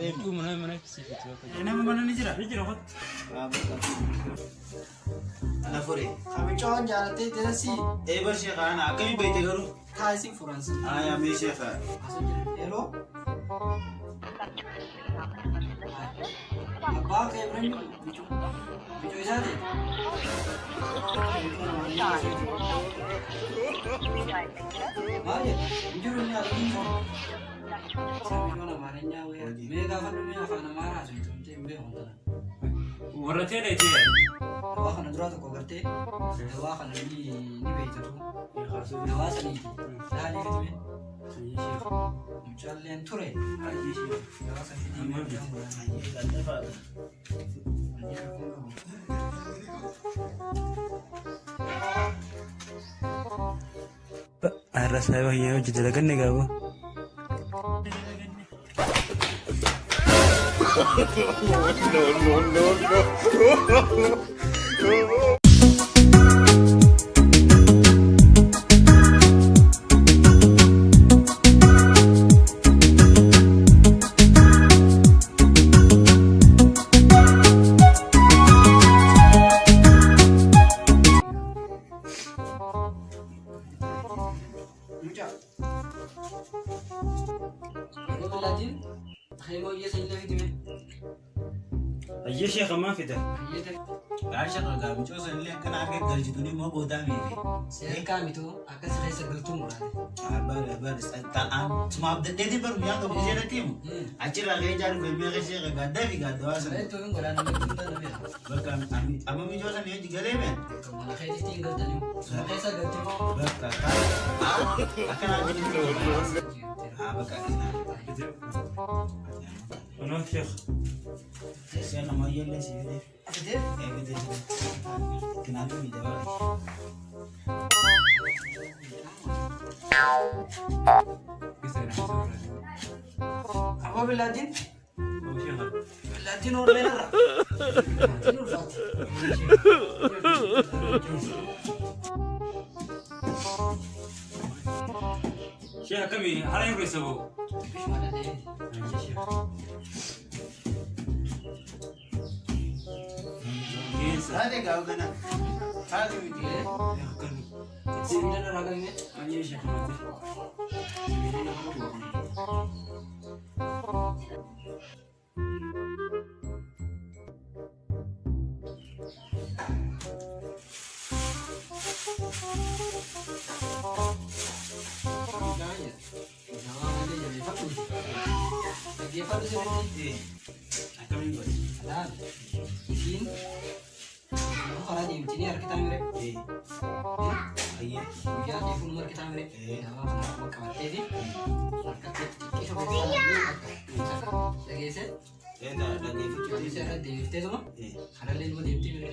qabee. Mana mana siifiti bakka. Nama mana ni jira? Ni jira kot. Na fure. Kamichoon jaalattee teessii Eeba sheekha ana akkamii beekte garuu? taasii furansa. Aya mee sheekha. Yeroo abbaa kee bira hin jiru bichuu isaa ta'e. Maal jedha? Hin jiru inni haadha hin jiru. Bichuun amaarinyaa wayyaa. Mee gaafa dhumee afaan amaaraa haasoftu hin beeku tana. Warra teelee tee. Dawaa kana duraa tokko gartee dawaa kana ni beektatu. Dawaa saniiti. Laalii fitime. Mucaalleen ture. Dawaa san fidii Lallafaadha. Har'a saayiba hiyyaa hojii dalaganne gaaba. Mucaa. Yeroo bilaatiin xeemoo hiyyeessa illee fidime. Ayyee sheekha maa fida? Hiyyeessa Yaa sheekha gaa mucoo sanillee akkana akka galchituni immoo boodaa miifi. seerkaa mituu akka si keessa galtuu muraate. Abbaan abbaan suma abdaddeetiin baru miyaa qabu ishee natti himu. Achirraa ka'ee jaaru galmee kee sheekha gaaddaa fi gaaddaa sana. Bareedduu hin godhaan namni hunda na beeka. Bakka amma mijoo sana yoo galee mee? Mana keetitti hin galtanii. Suma keessa galtee. Bakka akkanaa jiru. Haa bakka akkanaa. Kunoo sheekha. Sheekha mooyyellee si fidee. Fidee? Ee fidee fidee. Kanaafuu miidhagaa. Aboo bilaatiin bilaatiin horleen irra. Bilaatiin ulfaati. Sheekha akkamii haala hin reessa boo? Bishuma danda'ee. Ayyee sheekha. Keessa. Taate gaa gana. Taate miti. Akkamii? Sibiila irraa qabime. Ayyee sheekha maate. Sibiila nama dhufu. Dhaggeeffadhu sirriitti. Akkamiin godhe? Laal. Isiin karaa deemti ni harkitaa mire. Ayyee. Guyyaa deefuun harkitaa mire. Dawaa kana akkuma qabattee fi harkatti xiqqisho keessaa dhageesse. Ee dhaggeeffachuu. Isa irra deebiftee tuma kanallee ilma deemtee mire.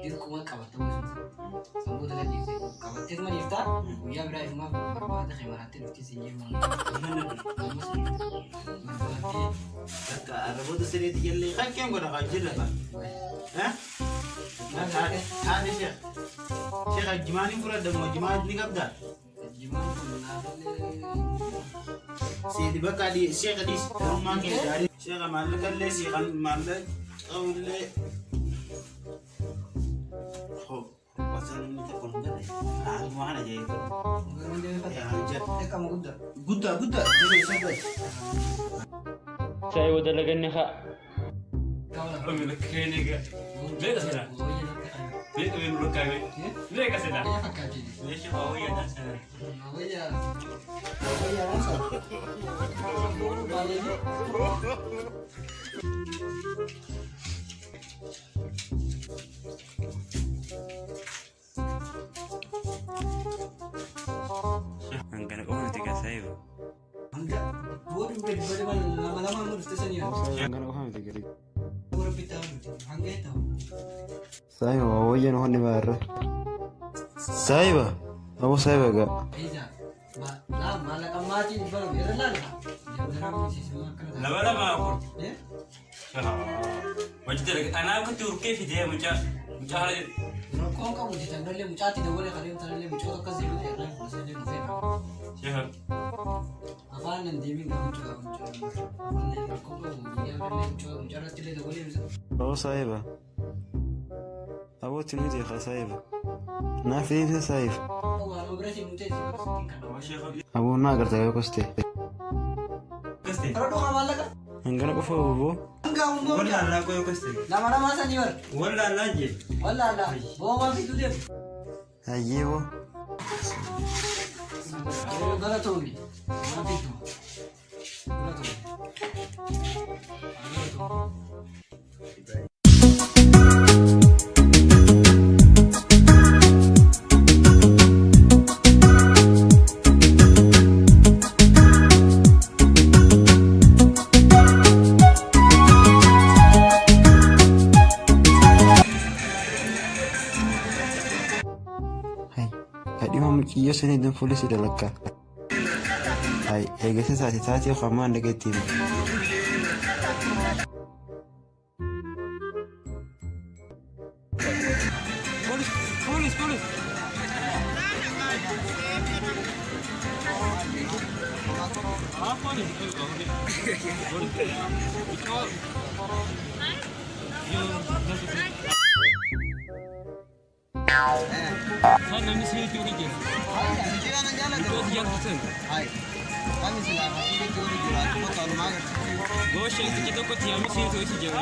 Dirquma qabatta sanboota gadhiifte qabattee tuma dhiiftaa guyyaa biraa ifumaaf barbaada qemaraattee dhufti siin jeemaa. Ammas barbaaddee Bakka arraboota sirriitti jallee kakkeen godha kan jirra kan. Taate sheekh. Sheekh jimaan hin fudhadha moo jimaan ni qabdaa? Jimaan kun naafillee. Seeti bakka sheekh dhiis. Garummaan kee gaarii. Sheekh maallaqa illee seeqan maallaqa qabullee. Osoo namni tokko hin galle. Haaluma kana jedhee. Garuu deebifata. Xiqqama guddaa. Guddaa guddaa jedhee isa godhe. Saayiba dalaganne haa. Meeqa sila? Meeqa meeqa lakkaa'ame? Meeqa sila? Meesha wayyaa taasisan. Hangana qofa miti gaa saayiba. Hangana qofa miti gadi. Saayiba wayyan honni baarra. Saayiba aboo saayiba gaa. Lama lama afur. Wajji dalaga anaaf katti urkee fidee mucaa mucaa haala jedhu. Rakkoon qabu jecha mucaatti dabalee kan tanallee mucoota akkas jedhu irraa fuudhanii dhufee. Sheekha. Afaan nan deebiin gaa mucaa mucaa. Afaan nan rakkoo qabu guyyaa birallee mucaa mucaarratti illee tokko deemsa. Aboo saahiba. Aboo itti nuti haa saahiba. Naaf deemsa saahiba. Waanuma bira si mutee si barsiisin kana. Aboo naa agartaa yoo kos ta'e. Kara dhugaa maallaqa. Hangana qofa obbo. Hangaa hundoo. Wallaalaa qoyoo kaste. Lama lama sanii bar. Wallaalaa jee. Wallaalaa. Boo waan fituu deemu. Hayyee boo. Galatoomi. Waan fituu. Galatoomi. Galatoomi. Hay. Kadhima muciyyoo sanii iddoo fuulli si dalakka. Hay. Eegasa taate taatee qaamaan dhageettiin. Polis polis polis. Haa polis. Polis. Haa namni sirriitti waliin jira. Iddoo jaallattan. Goosha itti tokkotti yaamni sirriitti waliin jira.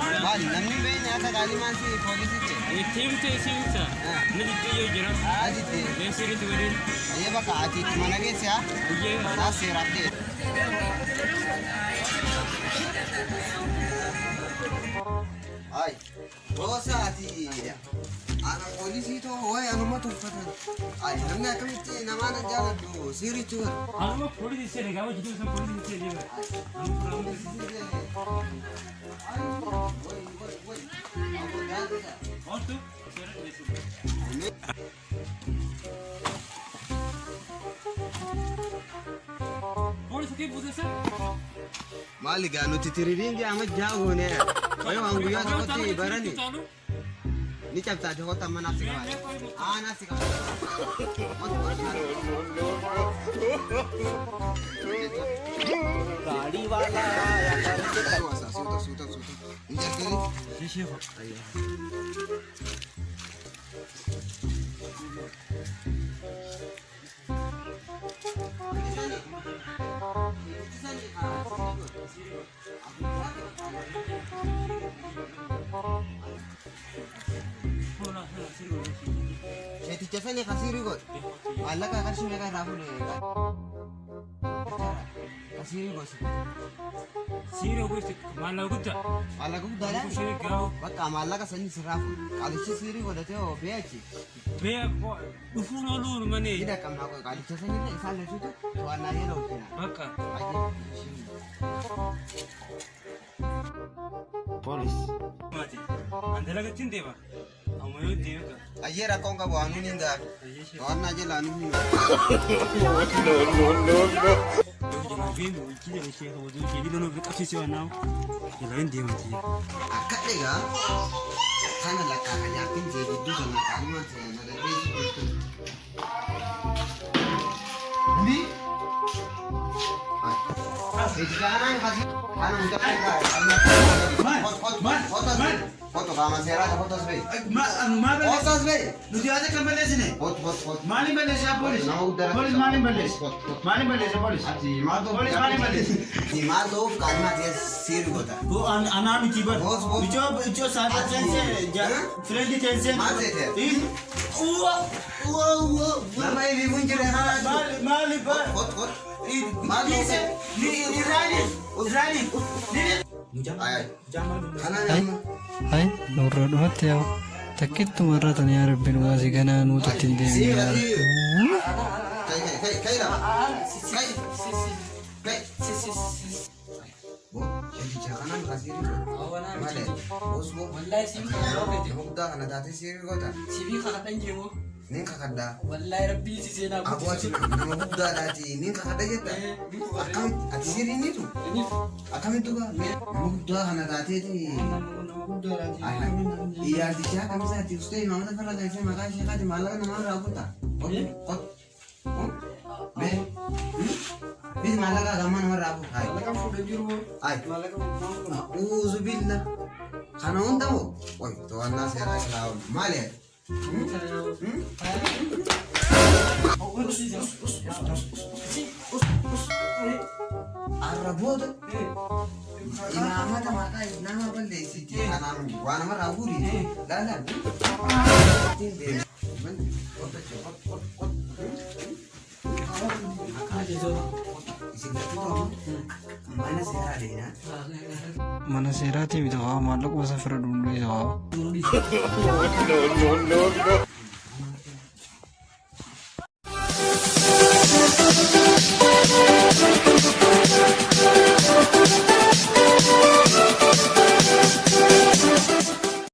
Namni beekni akka qaalimaan si poolisitti. Tiimte siimsa. Ni diddee jira. Asitti. Mee sirriitti waliin. Ayyee bakka ati itti mana geesse haa. Iyyee. Naa seeraaf ta'e. Ay, boosa ati ana poolisii too wayi anuma tuffatan. Ay, namni akkamitti namaan jaaladhu sirriitti wal. Anuma poolisii seene gaafa jiru san poolisii seene deema. Ay, way way way. Aboo daansa. Ooltu seera dhiyeessu. Poolisii kee buuteessa? Maali gaa nuti tiriiriingi amma jaagoone. Wayi waan guyyaa tokkotti barani. Ni cabsaate hota amma naaf si qabaate. Aa naaf si qabaate. गाड़ी वाला आया करके Suuta suuta suuta. Hin jalqabin. Sheeticha sani kasiirii godhe. Maallaqa qarshii meeqa irraa fuudhe? Kasiirii godhe. Siiree gosti maallaqa guddaa. Maallaqa guddaadhaan? Kushee gaa'u. Bakka maallaqa sani sirraa fuudhe. Qaalichi siirii godhatee hoo beechi. Bee dhufuun ooluun malee. Hidha qabnaa qoy qaalicha sanillee isaan lachuutu to'annaa jala hojjina. Bakka. Ayyee. Poolis. Maati. An dalagatti hin deema. Amma yoo deeme qaba. Ayyee rakkoon qabu anuun hin gaafa. To'annaa jala anuun hin Akka egaa kana lakkaa kan jaartiin jee gidduu sana qaalumaan na darbeessu jirtu. Ndi? Ejjaanaan kasi kana mucaa Foto qaama seeraa fotos bee. Ma balleesse. Fotos bee. Nuti haati kan balleessine. Fot fot fot. Maaliin balleesse yaa poolis? Nama guddaa Poolis maaliin balleesse? Maaliin balleesse poolis? Ati maal ta'uuf Poolis maaliin balleesse? Ati maal ta'uuf qaalumaa ta'e seerri godha. Bo anaa miti bar. Boos, boos. Ijoo ijoo saata Ati- teense Eh? firendi teense. Maal seete? Uwa uwa uwa. Nama eebiif hin jirre kana. Maali maali bar. Fot fot. Maal Dhiise ni Israa'eliif Israa'eliif ni. Ay ay. Kana nama. Hai, nurra dhufatte yaa. Takkittuma irraa tan yaa rabbi nu baasii ganaa nuutu ittiin deemne yaa rabbi. Kai kai kai kai lama. Kai. Kai. Bo, sheeticha kanaan kasiirii godha. Malee, boos bo. Wallahi siin Nama guddaa kana taatee siirii goota. Sibii kakadhan jeemoo. Nin kakadhaa. Wallahi rabbii si seenaa Aboo ati nama guddaadhaati nin kakadha jetta. Akkamitti ati siirii niitu? Akkamitti dhugaa? Nama guddaa kana taateeti. Iyaartichaa kamisaati ustee imaamata farra keessee maqaa ishee kaati maallaqa namaa irraa kuta. Qot qot. Mee. Bit maallaqa gamma namarraa fuudhu. Hai. Maallaqa fuudhee jiru moo? Hai. Maallaqa fuudhee. A'uuzu billah. Kana hunda moo? Qoy to'annaa seeraa jalaa oolu. Maali ati? Arra booda imaamata maqaa nama balleessiti. Kanaan waa namarraa guuri. Laalaan. Isin gattuu mana seeraa deemaa. Mana seeraatii miti haa maallaquma isa fira dhundhuu isa haa.